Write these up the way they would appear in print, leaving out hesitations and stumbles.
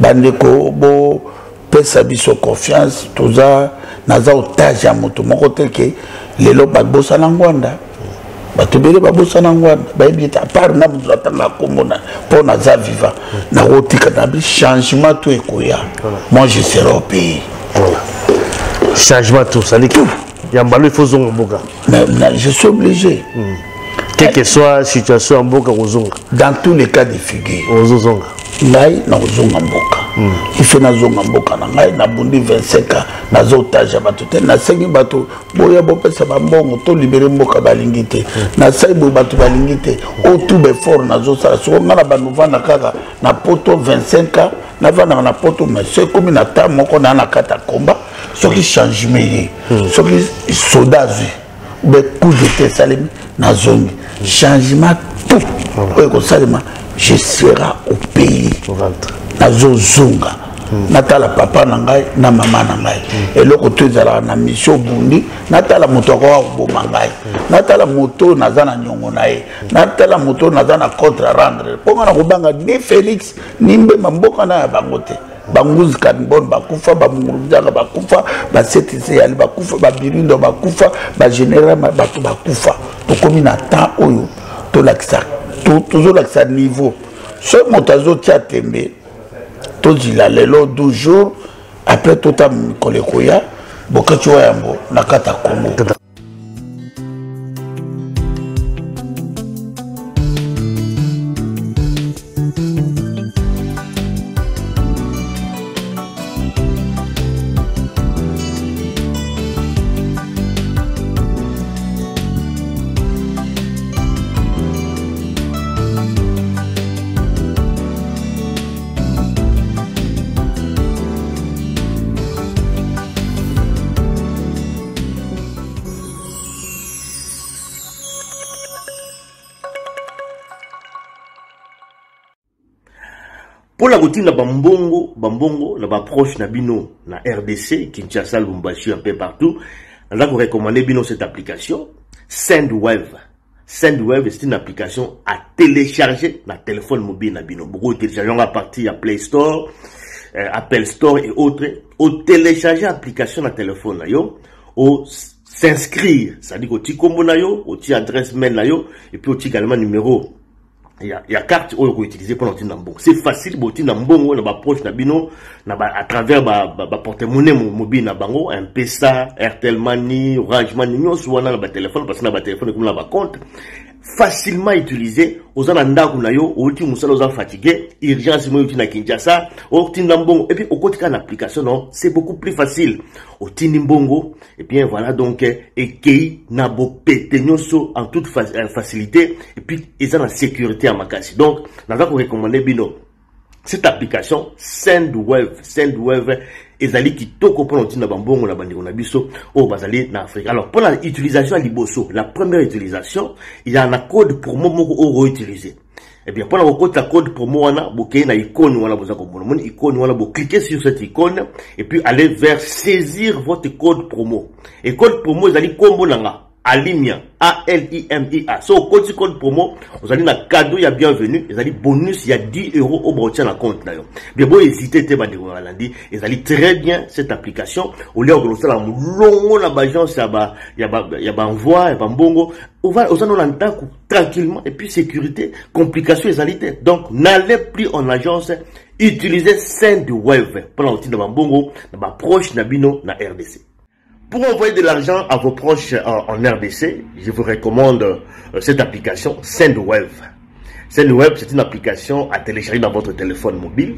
Bandeko bopesa biso confiance, toza naza otage ya moto moko te ke lelo babosana Ngwanda. Bato ebele babosana Ngwanda, bayebi ete apart nga moto natanga nkombo na mpo naza vivant, nakotika na bi changement to ekoya, moi je serai au pays. Voilà. Changement tout, ça dit tout. Yambalo, il faut zonga mboka. Je suis obligé. Quelle que soit situation ya mboka, kozonga. Dans tous les cas de figure. Ozozonga. Ngai nakozonga mboka. Il faut nazonga mboka na ngai, nabundi 25 ans, naza otage ya bato te, nasengi bato boya bopesa bambongo to libere mboka, balingi te. Nasali boye, bato balingi te. Oyo tout befort nazosala soko ngai na bando vanda kaka na poto 25 ans, navandaka na poto, mais so ekomi na temps moko naa na kati ya komba, soki changement ye, soki soda azwi be coup d'état esalemi, nazongi. Changement tout oyo ekosalema, je sera au pays, nazozonga natala papa na ngai na mama na ngai. Eloko to ezalaka na mission obundi, natala moto akoka koboma ngai, natala moto oyo naza na niongo na ye, natala moto oyo naza na contre à rendre, mpo nga na kobanga ni Félix ni Mbemba, mboka na ya bango te. Banguzi Kanbon bakufa, bamunguruzaka bakufa, baseteseyali bakufa, babirindo bakufa, bagénéral bato bakufa. Tokomi na temps oyo tolakisa, tozolakisa niveau. Soki moto azotia tembe, tozila lelo 12 jours après, tota mikolo ekoya, boketi wa yango na kati ya Congo. Mpo na kotinda bambongo bambongo na baproche na bino na RDC, Kinshasa, Lubumbashi, un peu partout, naza korecommander bino cette application Sendwave. Sendwave, c'est une application à télécharger na téléphone mobile na bino. Boko télécharger yango à partir ya Play Store, Apple Store et autres. Otélécharger application na téléphone na yo, o s'inscrire, c'est-à-dire oti kombo na yo, oti adresse mail na yo, et puis oti également numéro ya carte oyo koutiliser mpona kotinda mbongo. C'est facile, botinda mbongo na baproche na bino na ba, à travers baporte-monnaie ba mobile na bango, Mpesa, Airtel Money, Orange Money, nyonso wana na batelefone, parce que na batelefone ekomi na bacompte facilement utilisé. Oza na ndako na yo, outi mosala, oza fatigué, urgence moyo, oti na Kinshasa, otinda mbongo, et puis okoti kaka na application. Non, c'est beaucoup plus facile, otindi mbongo et bien voilà. Donc ekei na bopete nyonso en toute facilité, et puis eza na sécurité ya makasi. Donc naza korecommander bino cette application Sendwave. Sendwave ezali kitoko mpona kotinda bambongo na bandeko na biso oyo bazali na Afrique. Alors, mpona utilisation ya liboso, la première utilisation, il y a na code promo moko oyo koutiliser. Eh bien, mpona kokota code promo wana, bokei na icône wana boza komona, moni icône wana, bocliquer sur cette icône et puis aller vers saisir votre code promo. Et code promo ezali nkombo na nga, Alimia, Alimia. So okoti code promo, ozali na cadeau ya bienvenue, ezali bonus ya 10 € oyo baotia na compte na yo. Bien, bohésite te, bandeko na balandi, ezali très bien cette application. Olia okende kosala molongo na baagence ya baenvoi ya bambongo, oza no na ndako tranquillement, et puis sécurité, complication ezali te. Donc n'allez plus en agence, utilisez Sendwave mpona kotinda bambongo na baproche na bino na RDC. Pour envoyer de l'argent à vos proches en RDC, je vous recommande cette application Sendwave. Sendwave, c'est une application à télécharger dans votre téléphone mobile.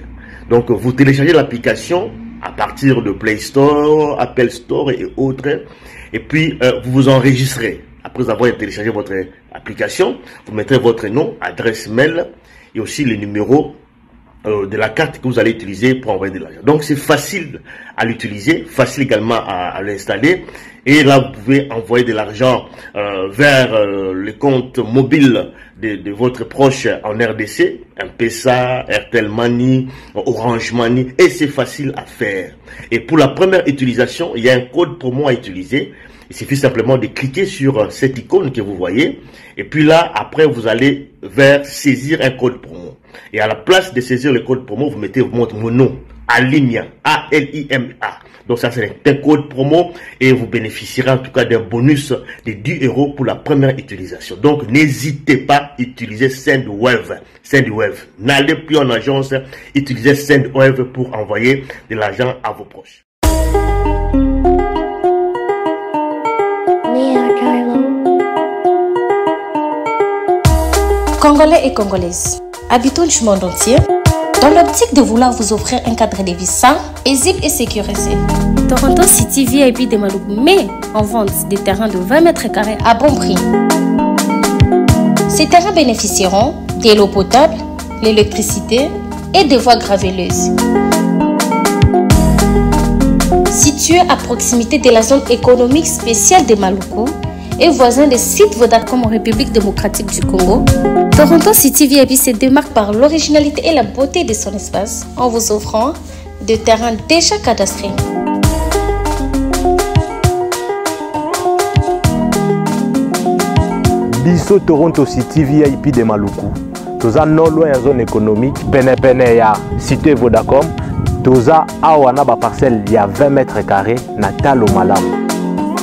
Donc, vous téléchargez l'application à partir de Play Store, Apple Store et autres. Et puis, vous vous enregistrez. Après avoir téléchargé votre application, vous mettrez votre nom, adresse mail et aussi le numéro de la carte que vous allez utiliser pour envoyer de l'argent. Donc c'est facile à l'utiliser, facile également à l'installer. Et là, vous pouvez envoyer de l'argent vers le compte mobile de votre proche en RDC, M-Pesa, Airtel Money, Orange Money, et c'est facile à faire. Et pour la première utilisation, il y a un code promo à utiliser. Il suffit simplement de cliquer sur cette icône que vous voyez. Et puis là, après, vous allez vers saisir un code promo. Et à la place de saisir le code promo, vous mettez votre nom, Alimia, A-L-I-M-A. Donc ça, c'est un code promo et vous bénéficierez en tout cas d'un bonus de 10 euros pour la première utilisation. Donc n'hésitez pas à utiliser Sendwave. Sendwave. N'allez plus en agence, utilisez Sendwave pour envoyer de l'argent à vos proches. Congolais et Congolaises, habitants du monde entier, dans l'optique de vouloir vous offrir un cadre de vie sain, paisible et sécurisé. Toronto City VIP de Maluku met en vente des terrains de 20 mètres carrés à bon prix. Ces terrains bénéficieront de l'eau potable, l'électricité et des voies graveleuses. Situé à proximité de la zone économique spéciale de Maluku et voisin des sites Vodacom en République démocratique du Congo, Toronto City VIP se démarque par l'originalité et la beauté de son espace en vous offrant des terrains déjà cadastrés. Biso Toronto City VIP de Maluku. Toza non loin ya zone économique, pene pene ya cité Vodacom. Toza awa na ba parcelle ya 20 mètres carrés na talo malamu.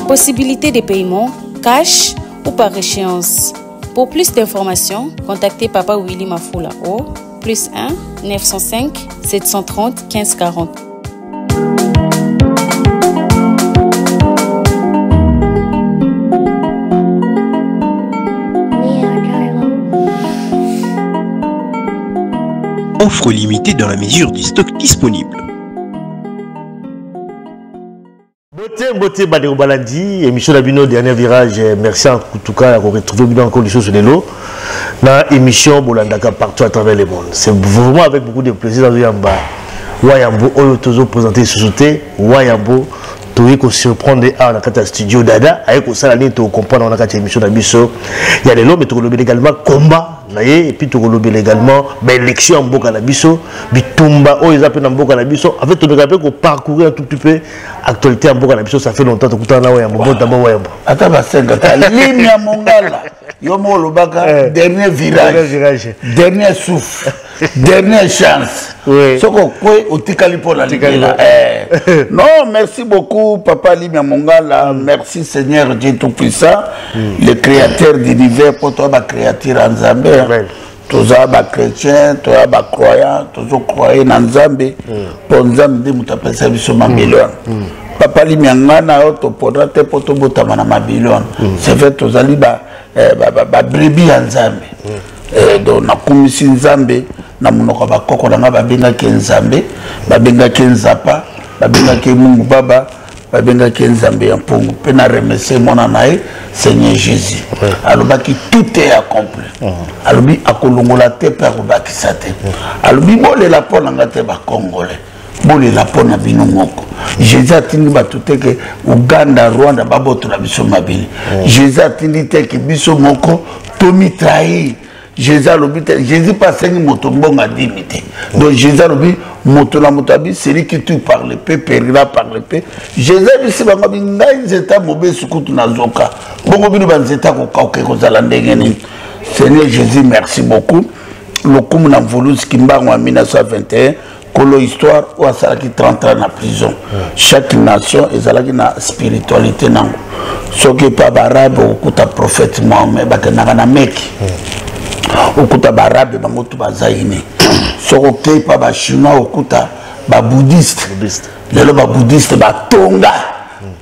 Possibilité de paiement cash ou par échéance. Pour plus d'informations, contactez Papa Willy Mafula au plus 1 905 730 1540. Offre limitée dans la mesure du stock disponible. Beauté, beauté, bandeko balandi, émission na bino dernier virage. Merci en tout cas ya retrouver bino encore lisusu lelo na émission bolandaka partout à travers le monde. C'est vraiment avec beaucoup de plaisir nazoyamba Wayambo oyo tozo présenter lisusu te. Wayambo toyei kosurprendre awa na kati ya studio Dada aye kosala nini, tokocomprendre na kati ya émission na biso ya lelo. Mais tokolobela également combat na ye et puis tokolobela également baélection ya mboka na biso, bitumba oyo eza mpe na mboka na biso. En fait, tomeka mpe koparcourir un tout petit peu actualité ya mboka na biso. Ça fait longtemps tokutana na Wayambo. Botamba Wayambo. Ata basengaka ligne ya mongala, yo moko olobaka dernier virage, dernier souffle, dernière chance. Soki okwe, otikali mpo na libela. Non, merci beaucoup, papa Limia Mongala. Merci Seigneur Dieu Tout-Puissant, le créateur d'univers, mpo toya bacréature ya Nzambe. Toza bachrétien, toya bacroyant, tozocroye na Nzambe, mpo Nzambe nde moto apesa biso mabele wana. Papa Limia, nga na yo topona te mpo tobotama na mabele wana. C'est vrai, tozali babrebis ya Nzambe. Donc nakumisi Nzambe. Na monoko ya bakoko na nga, babengaki Nzambe, babengaki Nzapa, babengaki Mungu Baba, babengaki Nzambe ya mpungu. Mpe na remercie mwana na ye, Seigneur Jésus. Alobaki: "Tout est accompli." Alobi akolongola te mpe akobakisa te. Alobi: "Bolela mpo na nga te, bacongolais, bolela mpo na bino moko." Jésus atindi bato te ke Uganda, Rwanda babotola biso mabele. Jésus atindi te ke biso moko tomitrahir. Jésus alobi te. Jésus mpe asengi moto mbongo adimi te. Donc Jésus alobi moto na moto abi: "Celui qui tue par l'épée périra par l'épée." Jésus abisi bango, abi: "Ngai nzete mobesu kutu nazoka bongo, bino banzete akokauka, ekozala ndenge nini?" Seigneur Jésus, merci beaucoup. Lokumu na Mvuluzi Kimbangu ya 1921, kolo histoire oyo asalaki 30 ans na prison. Chaque nation ezalaki na spiritualité nango. Soki epa baarabe, okokuta prophète Mohamed, bakendaka na Meki, okuta baarabe bango tu baza ine. Soki okei mpa bachinois, okuta babouddhiste. Lelo babouddhiste batonga,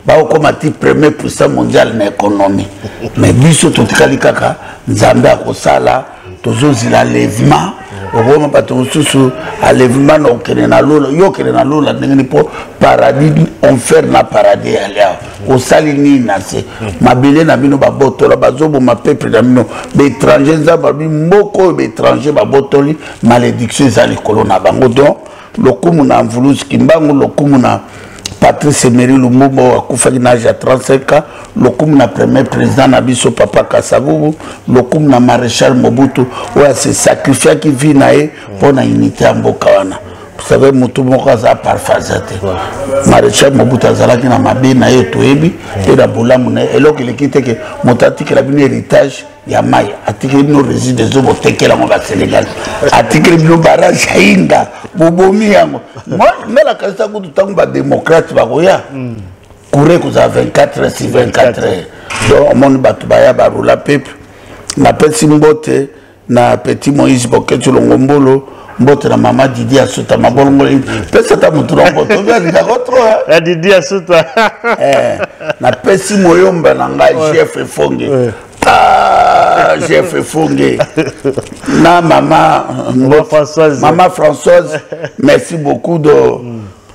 baokóma ti premier puissance mondiale na économie. Mais biso totikali kaka. Nzambe akosala, tozozila enlèvement. Okoma bato mosusu enlèvement na okende na lola. Yo okende na lola ndenge nini? Mpo paradis, enfer na paradis yali awa. Osali nini na se mabele na bino? Babotola, bazoboma peuple na bino, baétranger. Nzambe alobi mboka oyo baétranger babotoli, malédiction eza likolo na bango. Donc lokumu na Mvuluzi Kimbangu, lokumu na Patrice Emery Lumumba oyo akufaki na age ya 35 ans, lokumu na premier président na biso, papa Kasavubu, lokumu na maréchal Mobutu oyo ase sacrifiaki vie na ye mpo na unité ya mboka wana. Vous savez, motu moko aza parfait aza te. Maréchal Mobutu azalaki na mabe na ye toyebi mpe na bolamu na ye. Eloko eleki te ke moto atikela bino héritage ya mai, atikeli bino résidus des eaux, botekela yango basénégal, atikeli bino barrage ya Inga, bobomi yango. Nga nakanisa kutu ntango badémocrate bakoya, courant kozala 24 heures sur 24 heures. Donc omoni bato baya barula peuple. Napesi mbote na petit Moïse Boketi Longombolo, mbote na mama Didi Asuta mabolongo, pesa ata motu na mbote obi alingako trop. Ya Didi Asuta. Napesi moyomba na ngai Chef Efonge, Chef Efonge na mama Françoise. Mama Françoise, merci beaucoup. De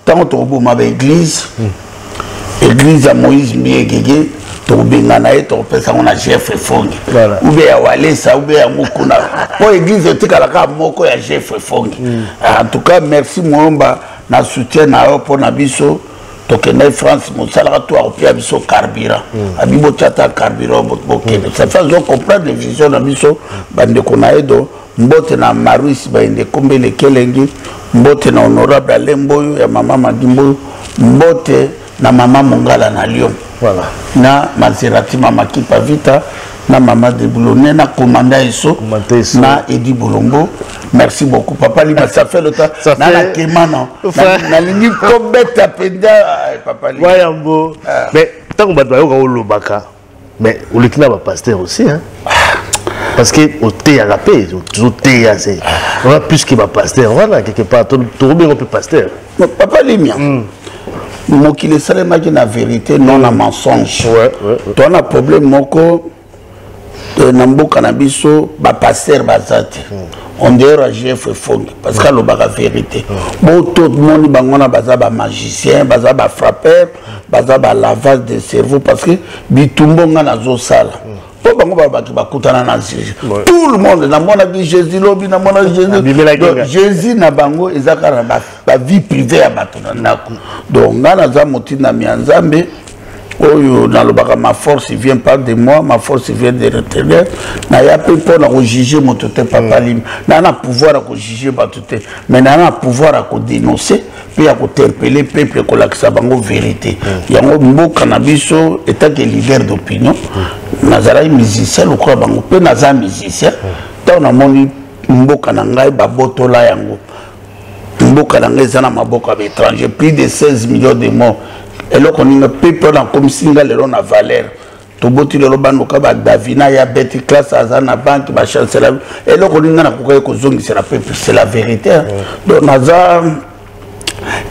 ntango tokoboma baéglise, église ya Moïse Mbiegege, tokobengana ye, tokopesa yango na Chef Efonge ube ya Walesa ube ya Mokuna, mpo église etikalaka moko ya Chef Efonge. En tout cas, merci Moyomba na soutien na yo mpo na biso. Tokendaki France, mosalaka to akopia biso carburant, abi botya ata carburant bokende. Ça fait azo comprendre vision na biso, bandeko na ye. Do mbote na Maruis Baende Kombele Kelengi, mbote na honorable Alemboyo ya mama Madimboyo, mbote na mama Mongala na Lyon. Voilà. Na Maserati mama Kipa Vita, na mama de Boulonnais, na commandant Eso, na Edi Bolombo. Merci beaucoup, papa Lima. Ça fait le temps na la kemana nalingi kobeta mpenza, papa Lima. Wayambo, mais ntango bato bayoka olobaka, mais oleki na bapasteur aussi, hein? Parce que oteyaka mpe, tozoteya, se on a plus que bapasteur wana quelque part, tokobenga mpe pasteur. Papa Limia, mokili esalemaki na vérité, non na mensonge. Toa na problème moko na mboka na biso, bapasteur baza te en dehors ya GF Efonge, parce que alobaka vérité. Bo tomoni bango wana baza bamagicien, baza bafrappeur, baza balavage de cerveau, parce que bitumbo nga nazosala mpo bango balobaki bakutana na Jésus. Tout le monde namonaki Jésus lobi, namona Jésus. Jésus na bango eza kaka na bavie privée ya bato na ndako. Donc nga naza motindami ya Nzambe oyo nalobaka: ma force vient pas de moi, ma force vient de l'Éternel. Naya mpe mpo na kojuge moto te, papa Limi. Naa na pouvoir ya kojuge bato te, mais naa na pouvoir ya kodénoncer mpe ya kointerpeller peuple, kolakisa bango vérité. Yango mboka na biso, etake leader d'opinion, nazalaki musicien lokola bango mpe naza musicien. Ntango namoni mboka na ngai babotola yango, mboka na ngai eza na maboko ya baétranger, plus de 16 millions de morts, eloko nini mpe mpo nakomisi nga lelo na valeur? Toboti lelo bandoka badavina ya beti classe, aza na banke bachancela. Eloko nini nga nakokaki kozongisela peuple? C'est la vérité. Donc naza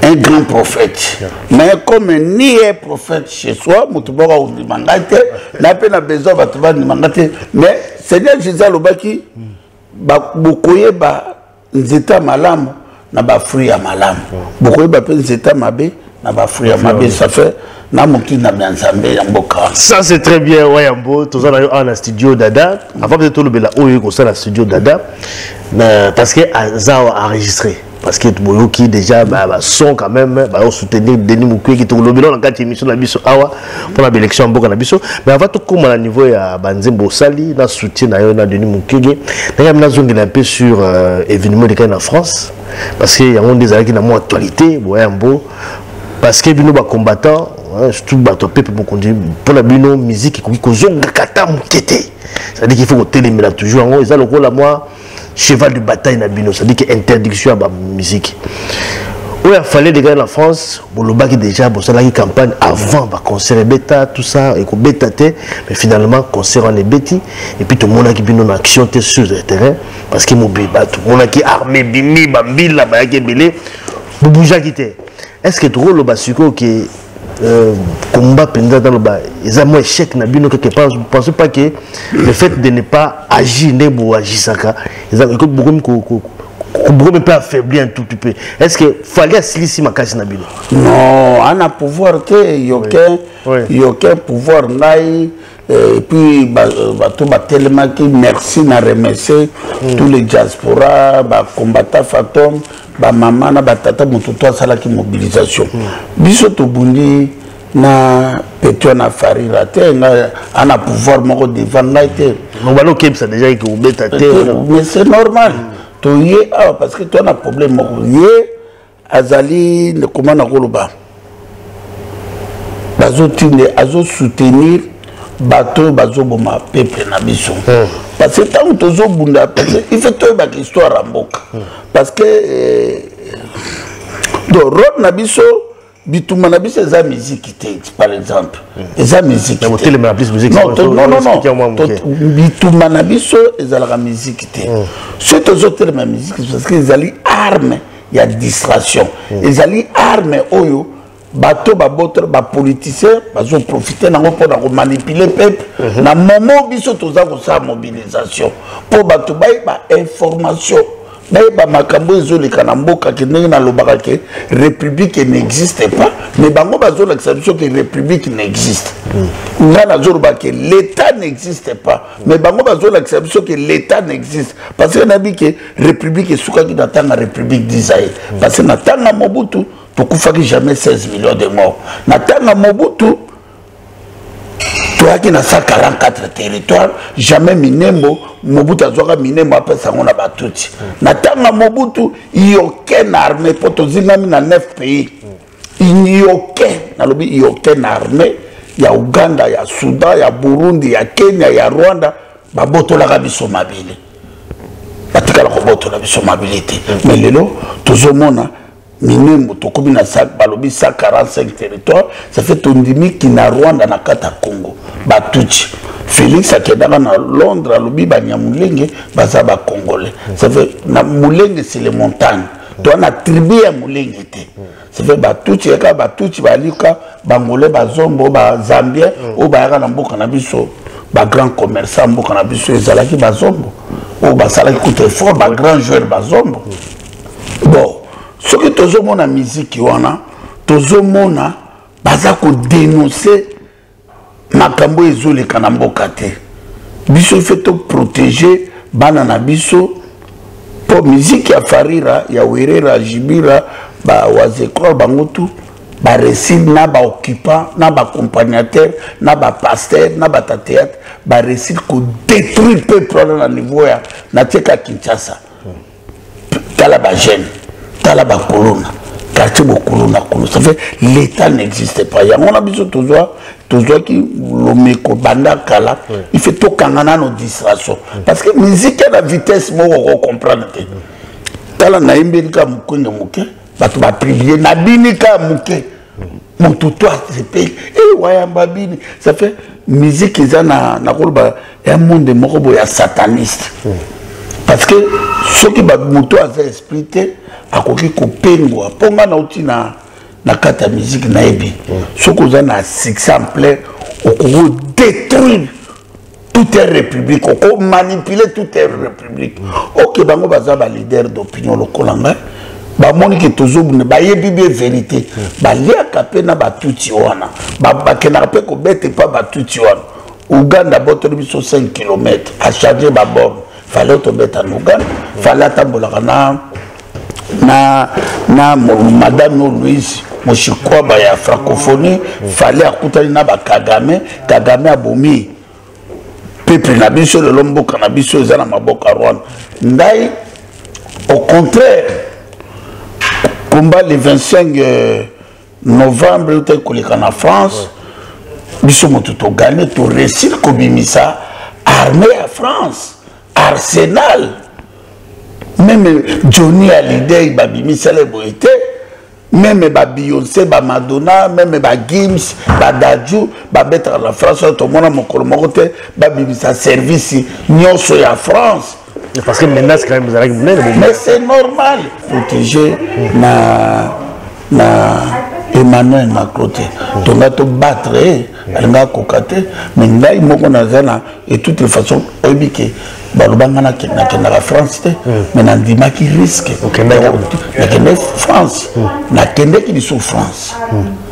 un grand prophète, mais comme ni un prophète chez soi, moto moko akondima ngai te, na mpe na besoin bato bandima ngai te. Mais Seigneur Jésus alobaki: bokoyeba nzete ya malamu na bafruit ya malamu, bokoyeba mpe nzete ya mabe na bafruit ya mabe. Ça fait na motindami ya Nzambe ya mboka wana. Ça, c'est très bien, Wayambo. Toza na yo awa na studio Dada. Avant peut-être tolobela oyo ekosala studio Dada na, parce que aza awa enregistré, parce que boyoki déjà ba son quand même soutenir Denis Mukwege. Tokolobela na kati émission na biso awa mpona baélection ya mboka na biso. Mais avant tokóma na niveau ya banzembo osali na soutien na yo na Denis Mukwege, ndenge nazongela un peu sur événement elekaki na France, parce que yango nde ezalaki na mwa actualité boyambo, parce que bino bacombattant, surtout bato ya pepe mokonzi, mpona bino musique ekoki kozongaka ata moke te. C'est-à-dire qu'il faut kotelemela toujours yango, eza lokola mwa cheval de bataille na bino, c'est-à-dire que interdiction ya bamusique oyo afallait déjà na France. Bolobaki déjà, bosalaki campagne avant baconcert ebeta, tout ça ekobeta te, mais finalement concert wana ebeti. Et puis tomonaki bino na action te sur le terrain, parce que mobeba tomonaki armée bimi, bambila bayaki ebele, bobougeaki te. Est ce que tokoloba sikoyo ke combat mpenza taloba eza mwa échec na bino quelque part? Je pense pas que le fait de ne pas agir nde boagisaka eza bokomi bokomi mpe affaibli un tout petit peu. Est ce que Fally asilisi makasi na bino? Non, ana pouvoir te, yokin yokin pouvoir ngai. Et puis bato batelemaki, merci na remercier tous les diaspora, bacombattant fantôme, bamama na batata, moto to asalaki mobilisation. Biso tobundi na petio na farira te, ngai ana pouvoir moko devant ngai te. Bana okebisa déjà ekobeta te. Mais c'est normal, toye awa parce que toa na problème moko ye. Azali koma na koloba, bazotinde, azosoutenir bato oyo bazoboma peuple na biso, parce que ntango tozobunda, parce que il faut toyebaka histoire ya mboka, parce que donc rôle na biso, bitumba na biso eza miziki te. Par exemple, eza miziki. Non, non, non, bitumba na biso ezalaka miziki te. Soki tozotelema miziki, parce que ezali arme ya distraction, ezali arme oyo bato babotola, bapoliticien bazoprofite nango mpona komanipuler peuple. Na moment biso toza kosala mobilisation mpo bato bayeba information, bayeba makambo ezoleka na mboka, ke ndenge nalobaka ke république n'existe pas, mais bango bazolakisa biso ke république n'existe. Nga nazoloba ke l'état n'existe pas, mais bango bazolakisa biso ke l'état n'existe, parce que nayebi ke république esukaki na ntango République du Zaïre, parce que na ntango Mobutu tokufaki jamais 16 millions de morts. Na ntango Mobutu toyaki na 144 territoire, jamais Minembo, Mobutu azwaka Minembo apesa yango na Batutsi. Na ntango ya Mobutu, aucune armée, mpo tozingami na 9 pays, aucun, nalobi aucune armée ya Uganda, ya Soudan, ya Burundi, ya Kenya, ya Rwanda babotolaka biso mabele. Batikala kobotola biso mabele te. Mais lelo tozomona Minembo, tokomi na, balobi 145 territoire. Ça fait tondimiki na Rwanda na kati ya Congo, Batutsi. Félix akendaka na Londres, alobi Banyamulenge baza Bacongolais. Ça fait na Mulenge, c'est les montagnes, toa na tribu ya Mulenge te. Ça fait Batutsi yaka, Batutsi balika Bangolais, Bazombo, Bazambien oyo bayaka na mboka na biso. Bagrand commerçant mboka na biso ezalaki Bazombo oyo basalaki kuta effort, bagrand joueur Bazombo. Bon, soki tozomona miziki wana, tozomona baza kodénoncer makambo ezoleka na mboka te. Biso ife toprotéger bana na biso, mpo miziki ya Farira, ya Werera, Jibira, Bawazekor, bango tu baréussir na baoccupant, na baaccompagnateur, na bapasteur, na bata théâtre, baréussir kodétruire peuple wana na niveau ya natieka Kinshasa. Tala bajeune, tala bakolona quartier, bokolona kolo. Ça fait l'état n'existe pas. Yango na biso tozwa, tozwaki lomeko banda kala. Il faut tokanga nano distraction, parce que musique ya na vitesse moko okocomprendre te. Tala, nayembeli kaka mokwenge moke, bato bapublier, nabini kaka moke, moto to asepeli e wayamba bini. Ça fait musique eza na, nakoloba, ya monde moko boye ya sataniste, parce que soki moto aza esprit te, akoki kopengwa. Mpo nga nauti na kati ya musique, nayebi soki oza na succès en plein, okoki détruire toute une république, okomanipuler toute une république. Ok, bango baza baleader d'opinion lokola ngai, bamoni ke tozobunda, bayebi bien vérité. Baliaka mpe na Batutsi wana, bakendaka mpe kobeta epa Batutsi wana. Uganda botoli biso 5 km, achange baborne. Fallait tobeta na Uganda, fallait atambolaka na madame Louise Moshikwaba ya francophonie. Fallait akutani na bakagame. Kagame abomi peuple na biso. Lelo mboka na biso eza na maboko ya Rwanda. Ngai au contraire, combat le 25 novembre eutai koleka na France, biso moto togagner, toréussir kobimisa armée ya France, arsenal. Même Johnny Hallyday babimisala boye te, même baBeyoncé, baMadonna, même baGims, baDadju babetaka na France oyo, tomona mokolo moko te babimisa service nyonso ya France. Parce que menace quand même ezalaki monene. Mais c'est normal, protéger na Emmanuel Macron te. Tonga tobattre ye, alinga akoka te. Mais ngai moko naza na, et toute façon oyebi ke baloba nga nakendaka France te, mais nandimaki risque, nakende France. Nakendeki lisusu France,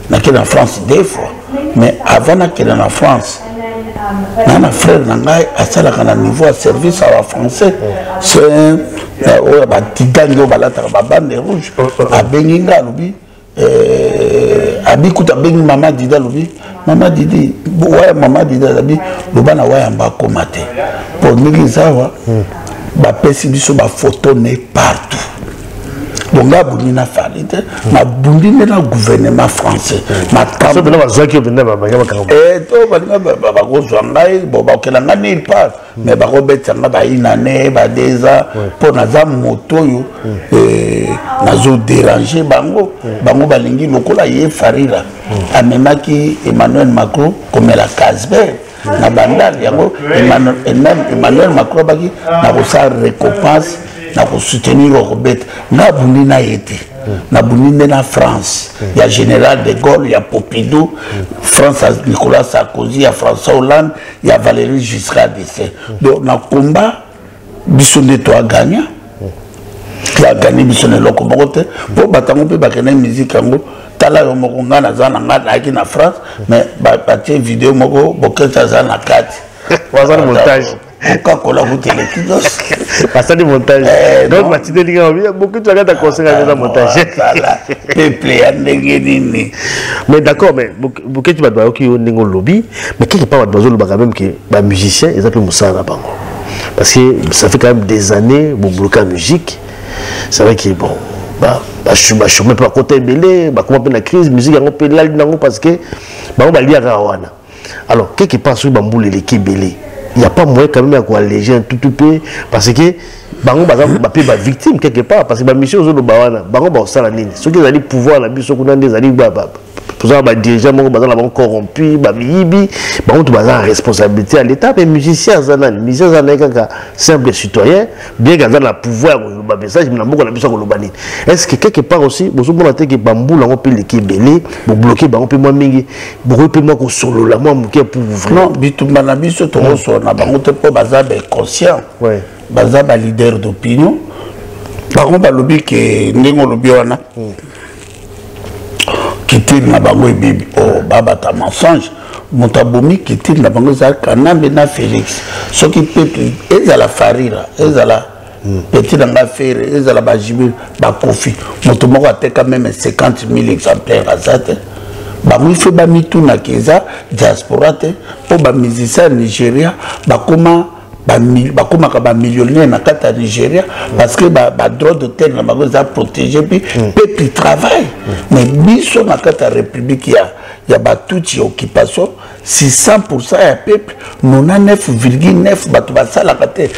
nakende na France deux fois. Mais avant nakende na France, na frère na ngai asalaka na niveau ya service ya bafrançais, c'est oyo batigangi oyo balataka babande rouge. Abengi ngai, alobi, abi kuta abengi mama Didi, alobi: "Mama Didi, waya, mama Didi." Alobi: "Loba na Wayamba akóma te, mpo ndenge eza awa, bapesi biso bafoto ne partout. Donc nga abundi na Fally te, nabundi nde na gouvernement français. Makambo bazwaki yo mpenza balinga bakanga to balinga bakozwa ngai, bo bakokela ngai nulle part, mais bakobetisa ngai bainane ba 2 ans, mpo naza moto oyo nazoderange bango. Bango balingi lokola ye Farira amemaki Emmanuel Macron komela Carlsberg na Bandal. Yango Emmanuel Macron abaki na kosala récompense na kosoutenir okobeta. Nga abundi na ye te, nabundi nde na France ya général de Gaulle, ya Pompidou, France ya Nicolas Sarkozy, ya François Hollande, ya Valéry Giscard d'Estaing. Donc na combat biso nde toaganya, toaganye biso na eloko moko te, mpo bato yango mpe bakende musique yango. Tala yo moko, ngai naza na ngai, nayaki na France, mais batie video moko, Bokete aza na kati. Basali montage. Coca-Cola kutu eleki nyonso. Basali montage. Donc batindeli nga Bokete akata concert, eza montage. Peuple ya ndenge nini? Mais d'accord, mais Bokete, bato bayoki yo ndenge olobi, mais quelque part bato bazoloba quand même ke bamusicien eza mpe mosala na bango, parce que ça fait quand même des années bobloka musique. C'est vrai que bon, bachômeur mpe bakota ebele, bakoma mpe na crise, musique yango mpe elali nango, parce que bango baliaka wana. Alors quelque part, soki bambula eleki ebele, il y a pas moyen quand même ya koalléger un tout tout peu, parce que bango baza bape bavictime quelque part, parce que bamission ozoloba wana, bango bakosala nini soki ezali pouvoir na biso kuna nde ezali toza na badirigeant moko baza na bango corrompu, bamiyibi, bango to baza na responsabilité ya l'État. Mais musicien aza nani? Musicien aza na ye kaka simple citoyen, bien que aza na pouvoir ya koloba message na mboka na biso, ya koloba nini. Est ce que quelque part aussi bozomona te ke bambula yango mpe eleki ebele, bobloke bango mpe mwa mingi, bokoki mpe mwa kosolola mwa moke pour ouvrir? Non, bitumba na biso tokosolola na bango te, mpo baza bainconscient, baza baleader d'opinion. Bango balobi ke ndenge olobi wana, culture na bango ebebi. O babata mensonge, moto abomi culture na bango ezala Kanambe na Félix. Soki peuple, ezala Farira, ezala petit na nga Ferre, ezala baJB, baKofi, moto moko ateka même 50 000 exemplaire aza te. Bango ife bamitunaki, eza diaspora te, mpo bamusicien ya Nigeria bakoma bakomaka bamillionnaire na kati ya Nigeria, parce que badroit d'auteur na bango eza protégé, mpe peuple travaille. Mais biso na kati ya république ya batutsi ya occupation, 600 ya peuple, 99,9 bato basalaka te.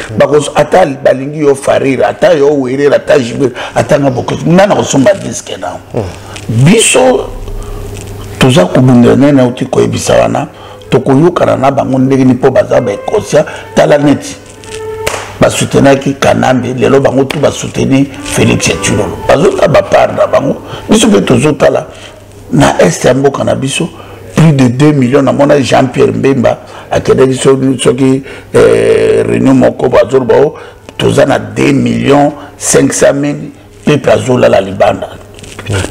Ata balingi yo Farire, ata yo Werere, ata Jibir, ata nga Bokoti, nga na kosomba disque nango. Biso toza kobundela nene, nauti koyebisa wana, tokoyokana na bango ndenge nini, mpo baza bainconscient. Tala neti basoutenaki Kanambe, lelo bango tu basoutenir Félix Tshilolo, bazotala bapart na bango. Biso mpe tozotala na est ya mboka na biso, plus de 2 millions. Namona Jean Pierre Mbemba akendaki soki réunion moko, bazoloba o toza na 2 millions 500 mille peuple azolala libanda.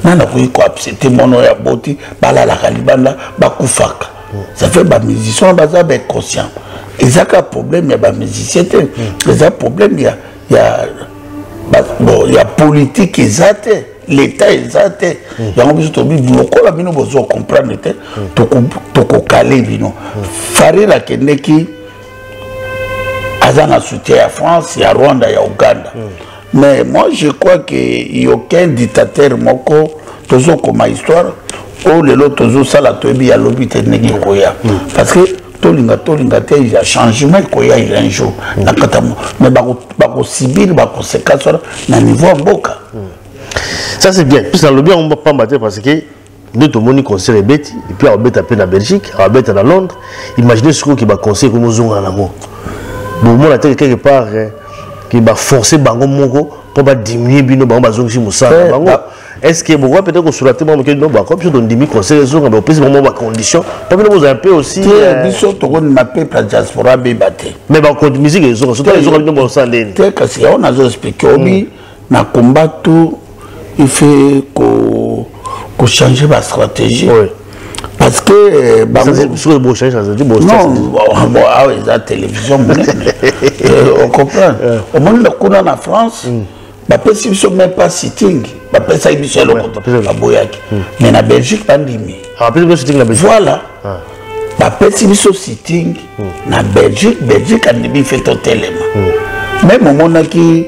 Nani akoki koaccepte mwana oyo aboti balalaka libanda, bakufaka? Ça fait bamusicien baza bainconscient. Eza kaka problème ya bamusicien te, eza problème ya bon, ya politique eza te, l'état eza te. Yango biso tobi lokola bino bozwa comprendre te, tokokale bino. Faril akendeki, aza na soutien ya France, ya Rwanda, ya Uganda. Mais moi je crois que y aucun dictateur moko. Tozokoma histoire oyo lelo tozosala, toyebi ya lobi te ndenge ekoya, parce que tolinga tolinga te, ya changement ekoya un jour na kati ya, mais bakosubir baconséquence wana na niveau ya mboka. Ça c'est bien. Puis nalobi yango pamba te, parce que nde tomoni concert ebeti, et puis akobeta mpe na Belgique, akobeta na Londres. Imaginez sikoyo ke baconcert ekomozonga nango, bomona te quelque part ke baforce bango moko mpo badiminue bino, bango bazongisi mosala na bango. Est ce que bokoka peut-être kosula te mwa moke? No, bako biso tondimi concert ezonga, bopesi bango mwa bacondition mpo bino bozala mpe aussi. Te, biso tokondima peuple ya diaspora beba te. Mais musique ezonga, surtout ezonga, bino bosala ndeni? Te, kasi yango nazo explique, obi na combat tout il fait ko changer bastratégie, parce que bango non, bon, awa eza télévision monene, ocomprendre. Omoni kuna na France bapesi biso même pas sitting, bapesaki biso eloko, baboyaki, mais na Belgique bandimi. Voilà, bapesi biso sitting na Belgique, Belgique andimi, fe totelema. Même omonaki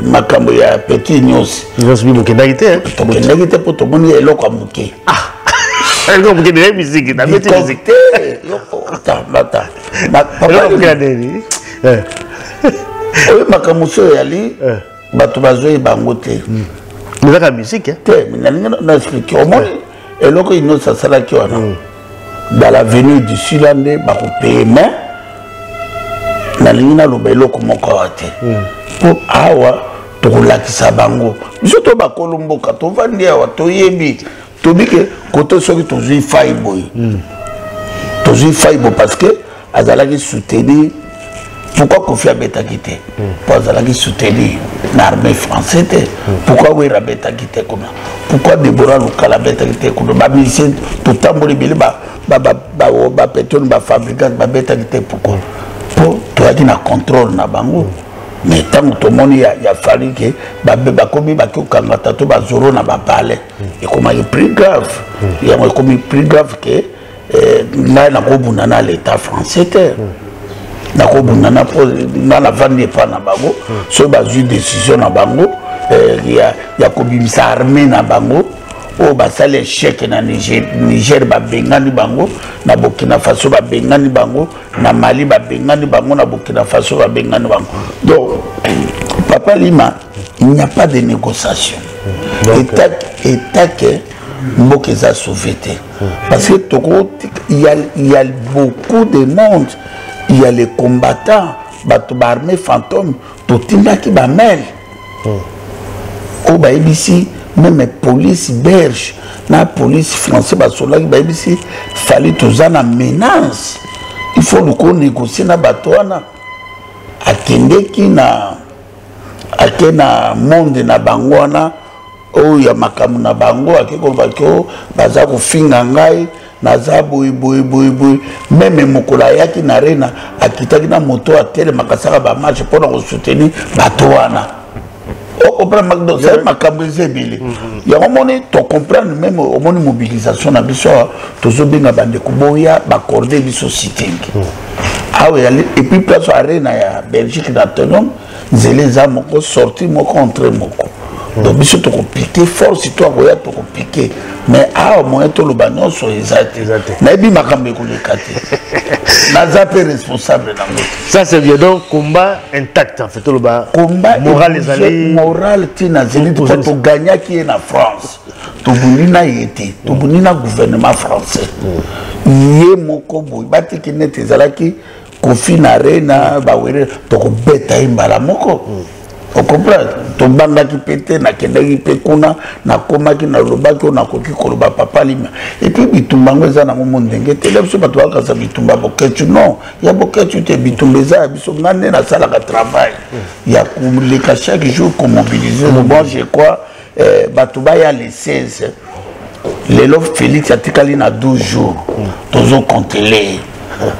Makambo ya petit nyonso. Nyonso bi bokendaki te. Tokendaki te mpo tomoni eloko ya moke. Ah, eloko ya moke deya musique, nabeti musique te. Bata eloko moke ya nini? Oyo makambo mosusu eyali bato bazoyeba yango te. Ezaka musique te, nalingi na explique. Omoni eloko nyonso asalaki wana, dans l'avenir d'ici là nde bakopaye. Mais nalingi naloba eloko moko awa te, mpo awa tokolakisa bango. Biso to bakolo mboka tovandi awa, toyebi tobike kote soki tozwi fai boye, tozwi fai boye parce que azalaki soutenir. Pourquoi Kofi abetaki te? Mpo azalaki soutenir na armée français te. Pourquoi Wera abetaki te kuna? Pourquoi Debora Lukala abetaki te kuna? Bamusicien totamboli ebele, bapetoni, bafabricant babetaki te. Pourquoi? Mpo toyaki na contrôle na bango. Mais ntango tomoni ya Fally ke bakomi baki kokanga tato bazoro na bapale, ekomaki plus grave. Yango ekomi plus grave ke ngai nakobunda na l'état français te. Nakobunda na mpo nga navandi epa na bango. Soki bazwi décision na bango ya kobimisa armée na bango oyo basali échec na Niger, babengani bango na Burkina Faso, babengani bango na Mali, babengani bango na Burkina Faso, babengani bango. Donc papa Lima, il n'y a pas de négociation. État ke mboka eza sauvé te, parce que toko il y a beaucoup de monde, il y a les combattants, bato baarmée fantôme. Totindaki bamail oyo bayebisi même police belge na police français. Basolaki, bayebisi Fally: toza na menace, il faut luka négocier na bato wana. Akendeki na ake na monde na bango wana oyo ya makambo na bango, ake kolobaki o baza kofinga ngai, naza boye boye boye boye. Même mokolo ayaki na Arena, akitaki na moto, atelemaka, asaka bamarche mpona kosoutenir bato wana. Ocomprendre, makambo eza ebele. Yango omoni, tocomprendre même. Omoni mobilisation na biso awa, tozobenga bandeko boya baaccorder biso sitting awa eyali. Et puis place Arena ya Belgique na Tonome, nzela eza moko, sortie moko, entrée moko. Donc biso tokopike force to akoya, tokopike. Mais awa moyen toloba nyonso eza te. Nayebi makambo ekoleka te, naza mpe responsable nango te. Ça c'est bien. Donc combat intact en fait, toloba. Combat moral ezali. Moral ntina zeli mpo toganyaki ye na France. Tobundi na ye te, tobundi na gouvernement français. Ye moko boye batiki neti ezalaki Kofi na Arena, bawere tokobeta ye mbala moko. Ocomprendre, tobangaki mpe te. Nakendaki mpe kuna, nakomaki, nalobaki oyo nakoki koloba, papa Lima. Et puis bitumba yango eza nango mo ndenge te. Biso bato bakasa bitumba Boketu, non, ya Boketu te. Bitumba eza ya biso. Nga nde nasalaka travail ya koleka chaque jour komobiliser. Bon, je crois bato baya le 16. Lelo Félix atikali na 12 jours, tozokontele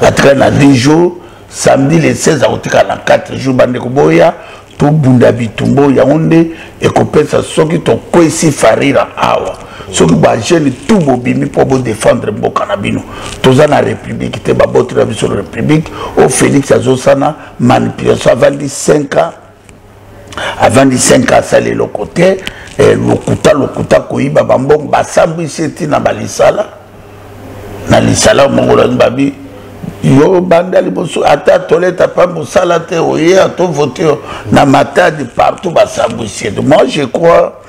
atikali na 10 jours. Samedi le 16 akotikala na 4 jours. Bandeko boya tobunda bitumba yango nde ekopesa. Soki tokwesi Farira awa, soki bajeune tout bobimi mpo bodefendre mboka na bino, toza na république te, babotela biso république oyo Félix azosana manipulation. Avandi 5 ans, avandi 5 ans, asali eloko te. Lokuta, lokuta, koyiba bambongo, basambwisi etina balisala na lisala moko babi yo banda liboso ata toleta pa mosala te, oye atovote yo na Matadi, partout basambwisi ete. Moi je crois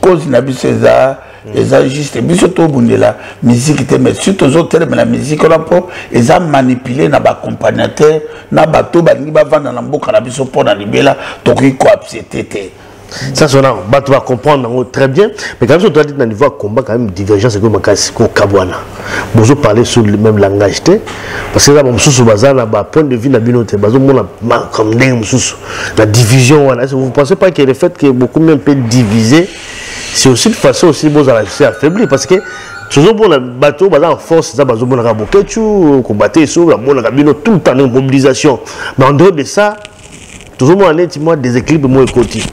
cause na biso eza juste. Biso tobundela musique te, mais si tozotelemela musique wana mpo eza manipulé na baaccompagnateur na bato balingi bavanda na mboka na biso mpo na libela, tokoki koaccepter te. Ça sona bato va comprendre yango très bien. Mais quand même, soki toali na niveau ya combat, quand même divergence ekomi makasi, kokabwana. Bozo parler sur le même langage te, parce que eza bamosusu baza na bapoint de vue na bino te, bazomona comme ndenge mosusu la division wana. Est-ce que vous pensez pas que le fait que beaucoup même peu divisé, c'est aussi une façon aussi bozala aussi affaibli? Parce que tozomona bato oyo baza en force eza, bazomonaka Bokecu kombate eso, bamonaka bino tout le temps ndenge mobilisation. Mais en dehors de ça, tozomona neti mwa déséquilibre moko ekoti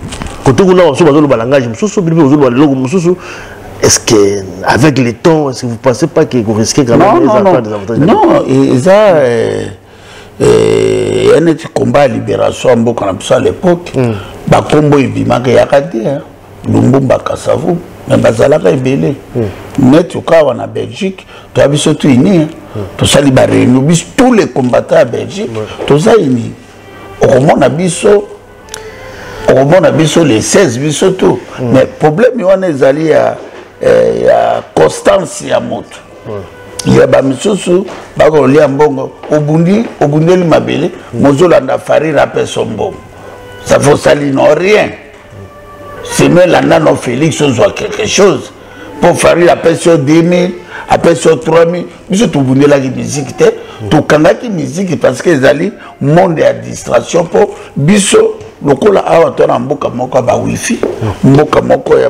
kote kuna. Mosusu bazoloba langage mosusu, bino mpe bozoloba leloko mosusu. Est-ce que avec le temps, est-ce que vous pensez pas que vous risquez quand même Non, non, non, eza Eh, ya neti combat ya libération ya mboka na biso à l'époque mm. bakombo ebimaka eyaka te lumbumba kasavu me bazalaka ebele mm. neti okawa na belgique toya biso tu uni mm. tosali baréunion biso tous les combattants ya belgique mm. toza uni okomona biso okomona biso les 16 biso tout mm. mais problème wana ezali ya, eh, ya constance ya moto mm. ya bamisusu bakolia mbongo obundi obundeli mabele mm. mozolanda farine apesa mbongo ça fait osali no rien sino elanda no félix ozwa quelque chose mpo farine apesi yo 10 000 apesi yo 3 000 biso tobundelaki miziki te tokangaki miziki parce que ezali monde ya distraction mpo biso lokola awa to na mboka moko ya bawifi mboka moko ya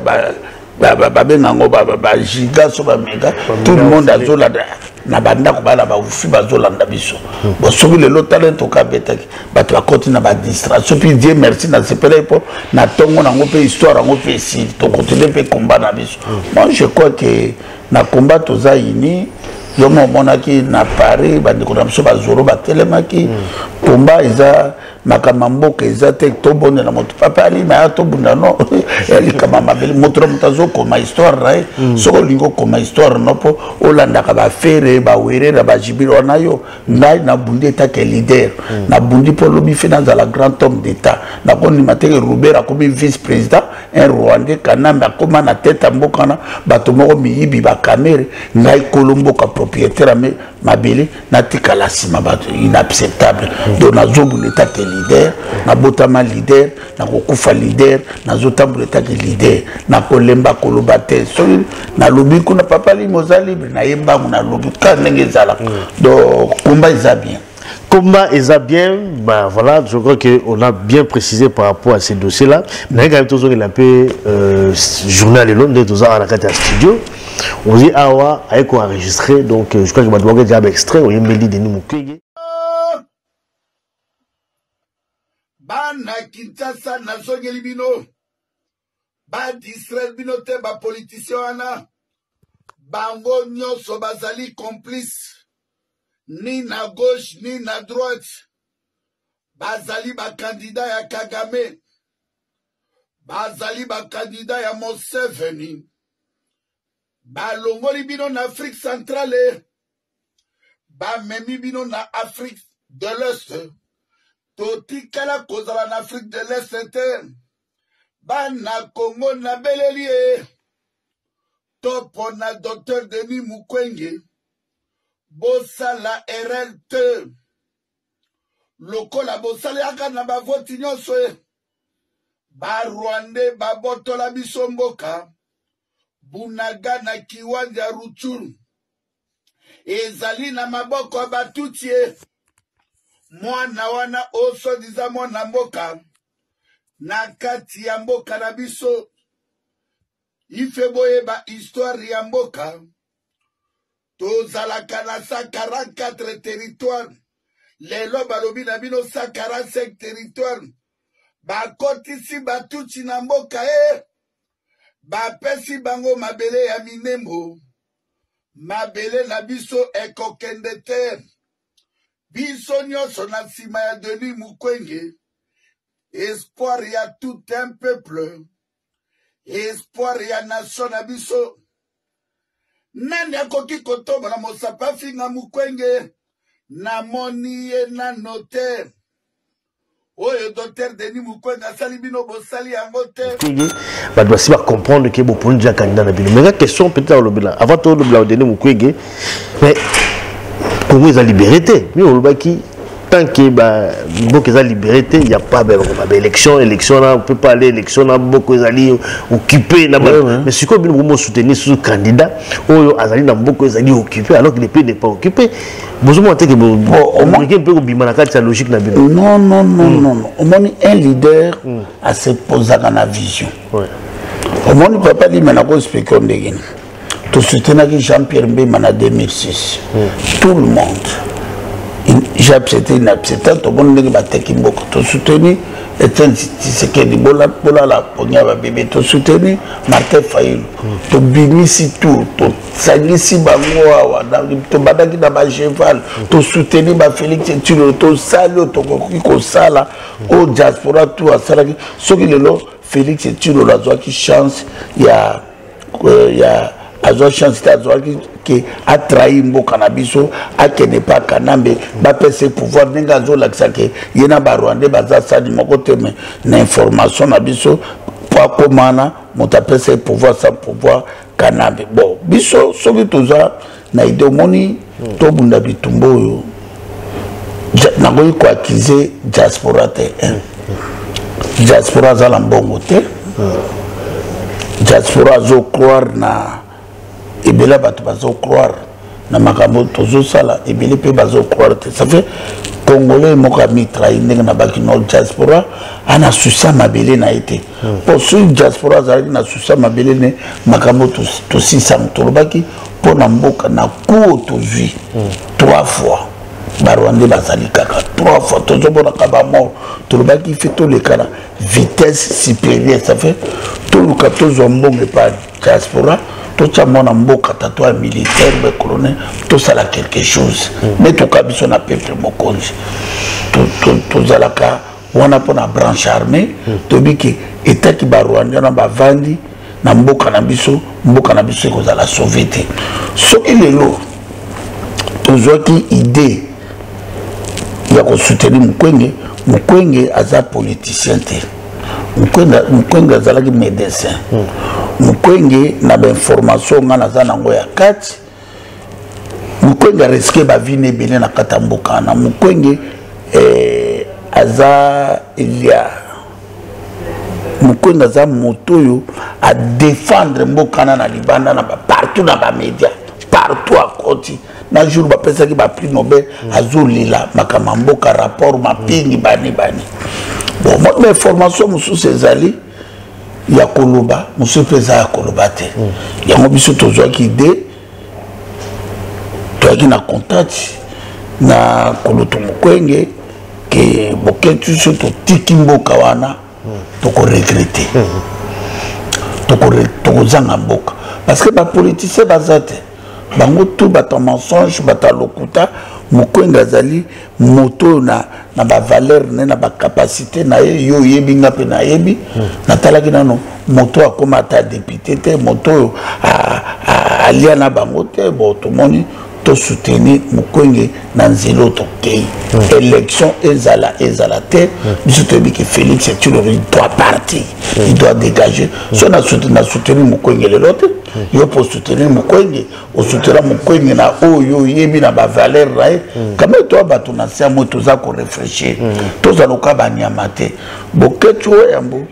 babenga yango bagiga so bamega tout le monde azolanda na bandako bana bawifi bazolanda biso bon soki lelo talent okabetaki bato bakoti na badistraction mpe dieu merci nasepelaki mpo na ntongo nango mpe histoire yango mpe esili tokontinue mpe combat na biso moi je crois que na combat toza uni yo mo omonaki na paris bandeko na biso bazoro batelemaki combat eza makambo ya mboka eza te tobondela moto papa alima ya tobunda no ya likama mabele moto na moto azokoma histoire na ye mm. soki olingi okoma histoire no mpo olandaka bafere bawerera bajibili wana yo ngai nabundi etake leader mm. nabundi mpo lobi fe nazala grand homme d'état nakondima teke robert akomi vice président un rwandais kanambe akoma na tete ya mboka wana bato moko miyibi bakamere ngai kolo mboka propriétaire ya mabele natikala nsima bato inacceptable mm. donc nazobunda etake leader nabotama leader nakokufa leader nazotambola etake leader nakolemba koloba te soki nalobi kuna papa limo oza libre naye mbangu nalobi kaka ndenge ezalaka mm. donc komba eza bien Combat est bien, ben voilà, je crois qu'on a bien précisé par rapport à ces dossiers-là. Mais quand même, toujours, il a un peu euh, journal et l'homme de tout ça à la studio. On dit Awa, a enregistré, donc euh, je crois que je vais déjà extrait, on y a dit Denis Mukwege. bana kinshasa nazongeli bino badistraire bino te bapoliticien wana bango nyonso bazali complice ni na gauche ni na droite bazali bakandida ya kagame bazali bakandida ya moseveni balongoli bino na afrique centrale bamemi bino na afrique de l'est totikala kozala na afrique de l'est te bana kongo nabeleli ye topona docteur denis mukwenge bosala erreur te lokola bosalelaka na bavoti nyonso ye barwandais babotola biso mboka bunaga na kiwanja rutshuru ezali na maboko ya batutsi ye mwana wana osodiza mwana mboka na kati ya mboka na biso ife boyeba histoire ya mboka tozalaka na 144 territoire lelo balobi na bino 145 territoire bakotisi batutsi na mboka e bapesi bango mabele ya minembo mabele na biso ekokende te biso nyonso na nsima ya denis mukwenge espoir ya tout un peuple espoir ya nation na biso nani akoki kotombola mosapi afinga mukwenge namoni ye nano te oyo docteur denis mukwege asali bino bosali yango te bato basi bacomprendre ke boponi deja candidat na bino mais nga question peut-être olobela avant tolobela denis mukwege mais congo eza libéré te mi olobaki tant que ba mboka eza libéré te il y a pas ba élection élection na on peut pas aller élection na mboka ezali occupé na mais sikoyo bino bomo soutenir sous candidat oyo azali na mboka ezali occupé alors que le pays n'est pas occupé bozomona te ke omonike mpe kobima na kati ya logique na bino non non non mm. non omoni un leader mm. aseposaka na vision omoni papa lima nakoexplike yo ndenge nini tosoutenaki jean pierre mbemba na 2006 mm. tout le monde j'ai accepté inacceptable tomoni ndenge bateki mboka tosouteni Etienne Tshisekedi, bolala pongi ya babebe, tosoutenir Martin Fayulu, tobimisi tour, tosangisi bango awa, tobandaki na bacheval, tosoutenir baFélix Tshilolo, tosali oyo tokoki kosala, oyo diaspora tout asalaki. Soki lelo Félix Tshilolo azwaki chance ya ya azwa chance te, azwaki ke atrahi mboka na biso, akende pa Kanambe, bapesa ye pouvoir ndenge azolakisa ke ye na Barwandais baza sani moko te. Me na information na biso, po akomana moto apesa ye pouvoir sans pouvoir Kanambe. Bon, biso soki toza na idée, omoni, tobunda bitumba oyo, nakoki koaccuser diaspora te. Diaspora aza na mbongo te, diaspora azocroire na ebele, bato bazocroire na makambo tozosala, ebele mpe bazocroire te. Ça fait Congolais moko amitrahi ndenge na baki no. Diaspora ana souci ya mabele na ye te, mpo soki diaspora azalaki na souci ya mabele ne, makambo tosisama. Tolobaki mpo na mboka na kuo tozwi trois fois, Barwandais bazali kaka trois fois, tozomonaka bamort. Tolobaki fe toleka na vitesse supérieure, ça fait toluka tozwa mbongo epa diaspora, totya mwana mboka tato ya militaire, bacolonel, tosala quelque chose. Me toka biso na peuple mokonzi, tozalaka wana mpo na branche armée. Toyebi ke etaki Barwandais wana bavandi na mboka na biso, mboka na biso ekozala sauvé te. Soki lelo tozwaki idée ya kosoutenir Mukwenge, Mukwenge aza politicien te, Mukwenge azalaki médecin. Mukwenge, na bainformation nga naza nango ya kati, Mukwenge arisquer bavie na ebele na kati ya mboka wana. Mukwenge aza elia, Mukwenge aza moto oyo adéfendre mboka wana na libanda, na partout, na bamédia partout akoti. Na jour bapesaki baprix Nobel, azolela makambo ya mboka, rapport mapingi bani bani. Bon, mo bainformation mosusu ezali ya koloba, mosusu mpe eza ya koloba te. Yango biso tozwaki idée, toyaki na contact na koloto Mokwenge ke boketu so totiki mboka wana, tokoregretter, tokozanga mboka, parce que bapoliticien baza te, bango tu bato ya mensonge, bato ya lokuta. Mokwenge azali moto oyo na bavaleur ne, na bacapacité na ye, yo oyebi, nga mpe nayebi. Natalaki nano moto oyo akóma ata député te, moto oyo alia na bango te. Bon, tomoni tosoutenir Mokwenge na nzela oyo tokei. Élection ezala, ezala te, biso toyebi ke Félix Tshilombo, il doit partir, il doit dégager. So na soutenir Mokwenge lelo te, yo mpo soutenir Mokwenge, osoutenir Mokwenge na oyo oyebi na bavaleur na ye. Quand même, toya bato na se ya moi, toza koréfléchir, tozala oka banyama te. Boketi oyo yambo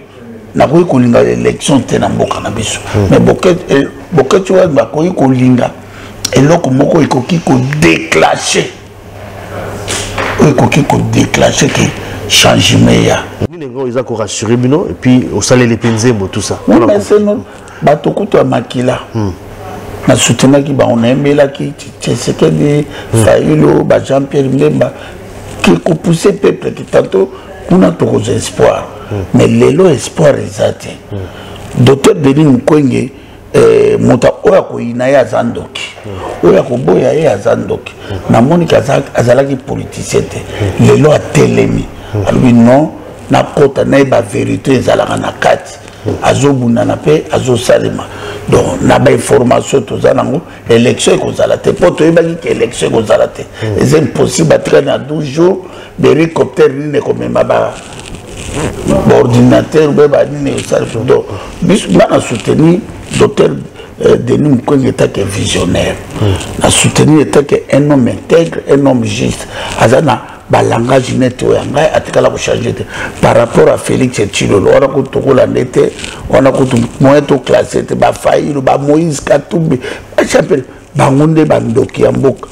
nakoki kolinga élection te na mboka na biso, mais Boketi oyo bakoki kolinga eloko moko ekoki kodéclencher, oyo ekoki kodéclencher ke changement ya Nini yango eza korassurer bino et puis osaleli mpe nzembo, tout ça? Oui, mais c'est non, bato kutu ya makila nasoutenaki bango, nayembelaki Tshisekedi, Fayulu, ba Jean Pierre Mbemba, ke kopousser peuple ke tantôt kuna tokozwa espoir. Mais lelo espoir eza te. Docteur Denis Mukwenge, moto oyo akoyina ye aza ndoki, oyo akoboya ye aza ndoki. Namoniki azalaki politicien te, lelo atelemi, alobi non, nakota, nayeba vérité ezalaka na kati, azobundana mpe azosalema. Donc na bainformation toza nango, élection ekozala te, mpo toyebaki ke élection ekozala te, eza impossible. Atikali na 12 jours, bahélicoptère nini ekomema ba baordinateur mpe banini esali. Donc biso nga na soutenir docteur Denis Mukwege etake visionnaire, na soutenir etake un homme intègre, un homme juste, aza na balangage nete oyo ya ngai, atikala kochanger te par rapport à Félix Tshilolo. Wana kutu tokolanda te, wana kutu moyen toclasser te. Bafayulu, bamoïse Katumbi, bachapele, bango nde bandoki ya mboka.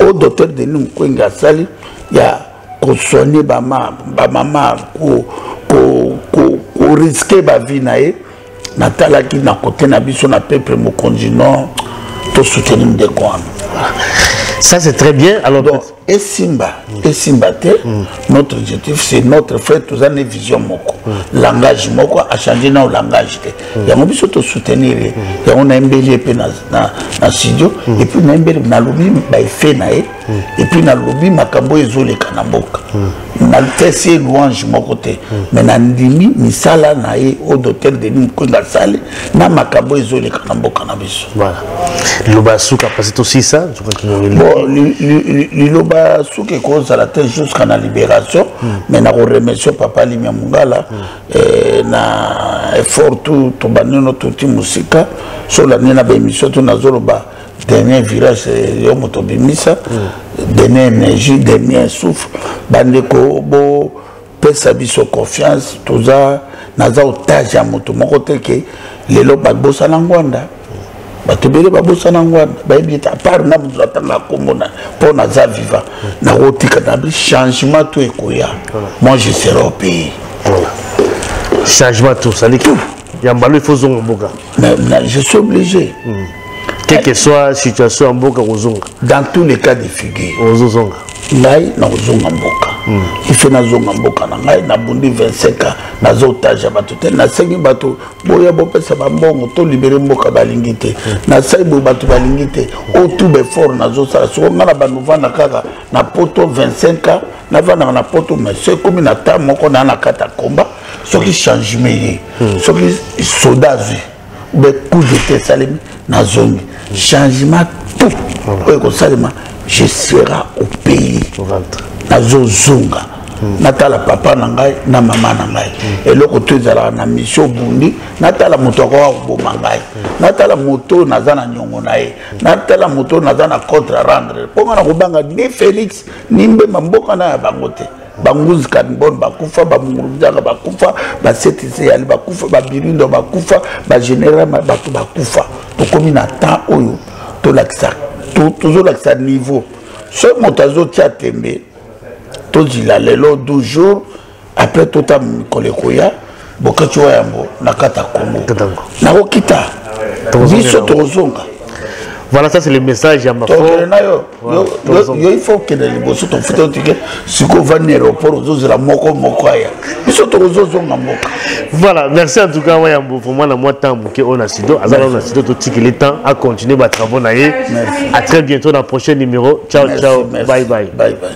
Oyo docteur Denis Mukwege asali ya kosoigner bamama, korisquer bavie na ye, natalaki na kote na biso na peuple mokonzi, non, tosoutenir ndeko wana. Ça, c'est très bien. Alors, donc, Esimba esimba te. Notre objectif, c'est notre frère. Toza ne vision moko, langage moko, achange nao langage te. Yango biso tosoutenir ye. Yango nayembeli ye mpe na studio, et puis nayembeli, nalobi baeffet na ye, et puis nalobi makambo oyo ezoleka na mboka. Napesi ye louange moko te, mais nandimi misala na ye oyo docteur Denis Mukwege asali na makambo oyo ezoleka na mboka na biso. Voilà, liloba ya suka, parce tosisa. Bon, liloba suka ekozala te jusqu'à na libération, mais nakoremercie papa Limia Mongala na effort tout tobandi no tuti mosika. So olandi na baémission to nazoloba dernier virage, yo moto obimisa dernière énergie, dernier souffle. Bandeko, bopesa biso confiance. Toza, naza otage ya moto moko te ke lelo babosana Ngbanda. Bato ebele babosana Ngbanda, bayebi ete à part nga moto natanga kombo na mpo naza vivant, nakotika na bi changement to ekoya, moi je serai au pays. Voilà, changement tout sali tout ya mbalo, il faut zonga mboka. Je suis obligé. Quelle que soit situation ya mboka, kozonga. Dans tous les cas de figure. Ozozonga. Ngai nakozonga mboka. Ife nazonga mboka na ngai. Nabundi 25 ans, naza otage ya bato te. Nasengi bato boya bopesa bambongo tolibere mboka, balingi te. Nasali boye, bato balingi te. Oyo tout baeffort nazosala soko ngai na bando vanda kaka na poto 25 ans, navandaka na poto, mais so ekomi na temps moko naa na kati ya komba. Soki changement ye, soki soda azwi ube coup d'état esalemi, nazongi. Changement tout oyo ekosalema, je sera au pays. Nazozonga natala papa na ngai na mama na ngai. Eloko to ezalaka na mission obundi, natala moto akoka koboma ngai, natala moto oyo naza na niongo na ye, natala moto oyo naza na contre rendre, mpo nga na kobanga ni Félix ni Mbemba, mboka na ya bango te. Banguzi Kanibon bakufa, bamunguruzaka bakufa, basetise bakufa, babirindo bakufa, bagénéral bato bakufa. Tokomi na temps oyo tolakisa, tozolakisa niveau. Soki moto azotia tembe, tozila lelo 12 jours après, tota mikolo ekoya, boketi wa yango na kati ya Congo, nakokita, biso tokozonga. Voilà, ça c'est le message ya Tokende na yo. Yo, il faut okende liboso, tofuta otike. Sikoyo ovandi na aéroport, ozozela moko moko aya. Biso tokozozonga mboka. Voilà, merci en tout cas Wayambo. Vraiment na mwa temps moke oyo na studio, aza nano na studio, totikeli temps à continuer batravaux na ye. À très bientôt dans le prochain numéro. Ciao. Merci, ciao. Merci. Bye bye. Bye bye.